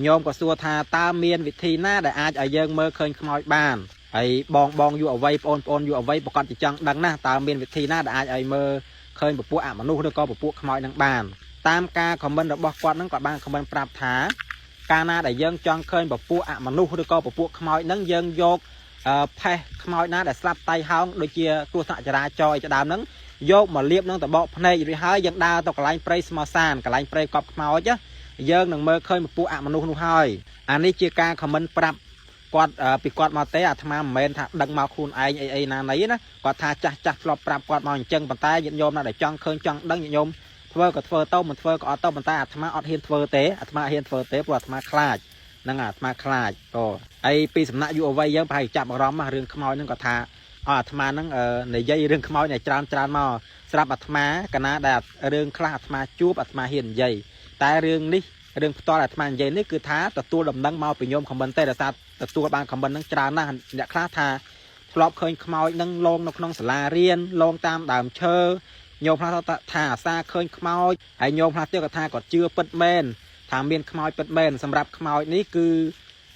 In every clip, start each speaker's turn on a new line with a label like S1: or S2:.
S1: ញោមក៏សួរថាតើមានវិធីណាដែលអាចឲ្យយើងមើលឃើញខ្មោចបានហើយបងបងយុវវ័យបងប្អូនយុវវ័យប្រកាសជាចង់ដឹងណាស់តើមានវិធីណាដែលអាចឲ្យមើលឃើញពពួកអមនុស្សឬក៏ពពួកខ្មោចនឹងបានតាមការ comment របស់គាត់នឹងគាត់បាន comment ប្រាប់ថាកាលណាដែលយើងចង់ឃើញពពួកអមនុស្សឬក៏ពពួកខ្មោចនឹងយើងយកផេះខ្មោចណាដែលស្លាប់តៃហោងដូចជាគ្រោះថ្នាក់ចរាចរណ៍អីជាដើមហ្នឹងយកមកលាបនឹងតបកភ្នែករួចហើយយើងដើរទៅកន្លែងព្រៃស្មោសានកន្លែងព្រៃកប់ខ្មោចណាយើងនឹងមើលឃើញពពួកអមនុស្សនោះហើយអានេះជាការ comment ប្រាប់គាត់ពីគាត់មកទេអាត្មាមិនមែនថាដឹងមកខ្លួនឯងអីអីណាណីណាគាត់ថាចាស់ចាស់ធ្លាប់ប្រាប់គាត់មកអញ្ចឹងប៉ុន្តែញាតិញោមណាដែលចង់ឃើញចង់ដឹងញាតិញោមធ្វើក៏ធ្វើទៅមិនធ្វើក៏អត់ទៅប៉ុន្តែអាត្មាអត់ហ៊ានធ្វើទេអាត្មាហ៊ានធ្វើទេព្រោះអាត្មាខ្លាចហ្នឹងអាត្មាខ្លាចអូហើយពីសំណាក់យុវវ័យយើងប្រហែលចាប់អារម្មណ៍រឿងខ្មោចហ្នឹងគាត់ថាអអាត្មាហ្នឹងនិយាយរឿងខ្មោចនេះច្រើនច្រើនមកស្រាប់អាត្មាកណាដែលរឿងខ្លះអាត្មាជួបអាត្មាហ៊ាននិយាយតែរឿងនេះរឿងផ្ទាល់អាត្មានិយាយនេះគឺថាទទួលដំណឹងមកពីញោម comment ទេដោយសារទទួលបាន comment ហ្នឹងច្រើនណាស់អ្នកខ្លះថាធ្លាប់ឃើញខ្មោចហ្នឹងលងនៅក្នុងសាលារៀនលងតាមដើមឈើញោមខ្លះថាអាសាឃើញខ្មោចហើយញោមខ្លះទៀតក៏ថាគាត់ជឿពិតមែនថាមានខ្មោចពិតមែនសម្រាប់ខ្មោចនេះគឺ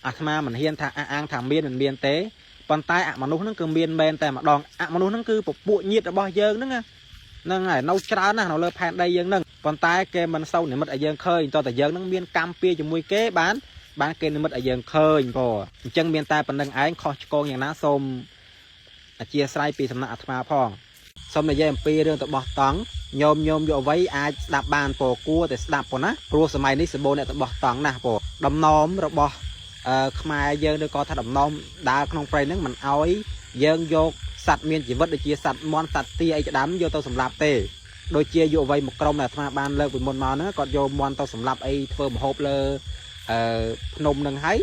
S1: អាត្មាមិនហ៊ានថាអះអាងថាមានមិនមានទេប៉ុន្តែអមនុស្សហ្នឹងគឺមានមែនតែម្ដងអមនុស្សហ្នឹងគឺពពួកញាតិរបស់យើងហ្នឹងហ្នឹងហើយនៅច្រើនណាស់នៅលើផែនដីយើងហ្នឹងប៉ុន្តែគេមិនសូវនិមិត្តឲ្យយើងឃើញតោះតែយើងហ្នឹងមានកម្មពៀជាមួយគេបានបានគេនិមិត្តឲ្យយើងឃើញព្រោះអញ្ចឹងមានតែប៉ុណ្្នឹងឯងខុសឆ្គងយ៉ាងណាសូមអធិស្ឋានពីសំណាក់អាត្មាផងសូមនិយាយអំពីរឿងតបោះតង់ញោមញោមយកអ្វីអាចស្ដាប់បានពោគួរតែស្ដាប់ប៉ុណ្ណាព្រោះសម័យនេះសម្បូរអ្នកតបោះតង់ណាស់ពោដំណំរបស់អឺខ្មែរយើងឬក៏ថាដំណំដើរក្នុងព្រៃហ្នឹងមិនអោយយើងយកសត្វមានជីវិតដូចជាសត្វមាន់សត្វទាអីជាដើមយកទៅសម្លាប់ទេដូចជាយុវវ័យមួយក្រុមដែលអាត្មាបានលើកពីមុនមកហ្នឹងគាត់យកមាន់ទៅសម្លាប់អីធ្វើម្ហូបលើអឺភ្នំហ្នឹងហើយ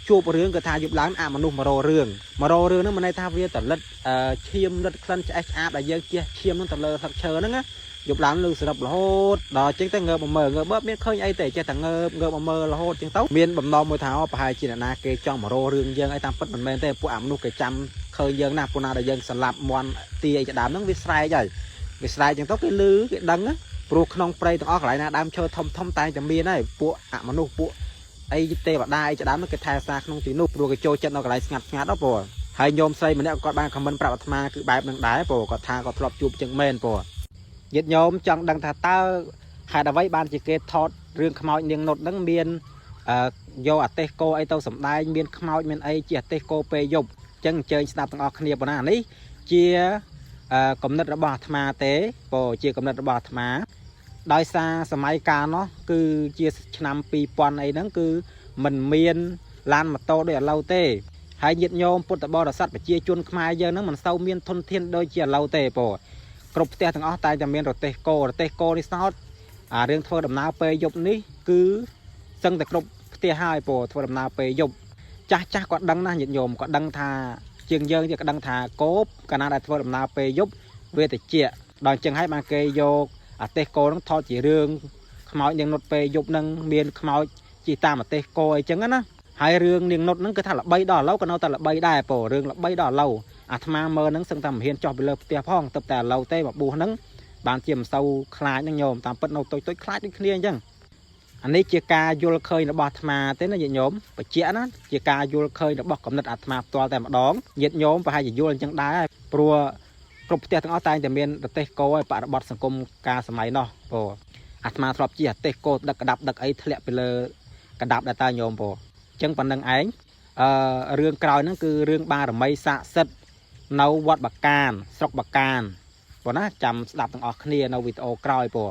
S1: ជួបរឿងគាត់ថាយប់ឡើងអាមនុស្សមកររឿងមកររឿងហ្នឹងមិនន័យថាវាតលិតឈាមលិតក្លិនឆ្អេះឆ្អាបដែលយើងជះឈាមហ្នឹងទៅលើស្លឹកឈើហ្នឹងណាយប់ឡើងលឺសរុបរហូតដល់អញ្ចឹងទៅងើបមកមើលងើបមើលមានឃើញអីទេចេះតែងើបងើបមកមើលរហូតអញ្ចឹងទៅមានបំណងមួយថាប្រហែលជាអ្នកណាគេចង់មកររឿងយើងអីតាមពិតមិនមែនទេពួកអាមនុស្សគេចាំឃើញយើងណាស់ពួកណាដែលយើងស្លាប់មន់ទាអីជាដើមហ្នឹងវាស្រែកហើយវាស្រែកអញ្ចឹងទៅគេលឺគេដឹងណាព្រោះក្នុងព្រៃទាំងអស់កន្លែងណាដើមឈើធំធំតែងតែមានហើយពួកអមនុស្សពួកអីទេវតាអីជាដើមគេថែសារក្នុងទីនោះព្រោះគេចូលចិត្តនៅកន្លែងស្ងាត់ស្ងាត់ដល់ព្រោះហើយញោមស្រីម្នាក់គាត់បាន comment ប្រាប់អាត្មាគឺបែបនឹងដែរព្រោះគាត់ថាគាត់ធ្លាប់ជួបចឹងមែនព្រោះញាតិញោមចង់ដឹងថាតើហេតុអ្វីបានជាគេថតរឿងខ្មោចនាងនុតហ្នឹងមានអឺយកអាទេសគោអីទៅសំដែងមានខ្មោចមានអីជាអាទេសគោពេលយប់អញ្ចឹងអញ្ជើញស្ដាប់ទាំងអស់គ្នាប៉ុណ្ណានេះជាគំនិតរបស់អាត្មាទេព្រោះជាគំនិតរបស់អាត្មាដោយសារសម័យកាលនោះគឺជាឆ្នាំ2000អីហ្នឹងគឺมันមានឡានម៉ូតូដូចឥឡូវទេហើយញាតិញោមពុទ្ធបរិស័ទប្រជាជនខ្មែរយើងហ្នឹងមិនសូវមានធនធានដូចជាឥឡូវទេព្រោះគ្រប់ផ្ទះទាំងអស់តែងតែមានរទេះគោរទេះគោនេះសោតអារឿងធ្វើដំណើរពេលយប់នេះគឺសឹងតែគ្រប់ផ្ទះហើយព្រោះធ្វើដំណើរពេលយប់ចាស់ចាស់គាត់ដឹងណាស់ញាតិញោមគាត់ដឹងថាជាងយើងទៀតគាត់ដឹងថាគោកាលណាដែលធ្វើដំណើរពេលយប់វាតិចដល់អញ្ចឹងហើយបានគេយកអាទេសគោហ្នឹងថតជារឿងខ្មោចនាងនុតពេលយប់ហ្នឹងមានខ្មោចជិះតាមអាទេសគោអីចឹងណាហើយរឿងនាងនុតហ្នឹងគឺថាល្បីដល់ឥឡូវក៏នៅតែល្បីដែរព្រោះរឿងល្បីដល់ឥឡូវអាត្មាមើលហ្នឹងសឹងតែមិនហ៊ានចុះពីលើផ្ទះផងទៅតែឥឡូវទេបបួសហ្នឹងបានជាមិនសូវខ្លាចហ្នឹងញោមតាមពិតនៅតូចតូចខ្លាចដូចគ្នាអញ្ចឹងអានេះជាការយល់ឃើញរបស់អាត្មាទេណាញាតិញោមបញ្ជាក់ណាជាការយល់ឃើញរបស់កំណត់អាត្មាផ្ទាល់តែម្ដងញាតិញោមប្រហែលជាយល់អញ្ចឹងដែរព្រោះគ្រប់ផ្ទះទាំងអស់តែងតែមានរទេះគោឲ្យបរិបត្តិសង្គមកាលសម័យនោះព្រោះអាត្មាធ្លាប់ជិះអាទេសគោដឹកក្តាប់ដឹកអីធ្លាក់ពីលើក្តាប់ដែរតើញោមព្រោះអញ្ចឹងប៉ុណ្្នឹងឯងអឺរឿងក្រោយហ្នឹងគឺរឿងបារមីស័ក្តិសិទ្ធិនៅវត្តបាកានស្រុកបាកានព្រោះណាចាំស្ដាប់ទាំងអស់គ្នានៅវីដេអូក្រោយព្រោះ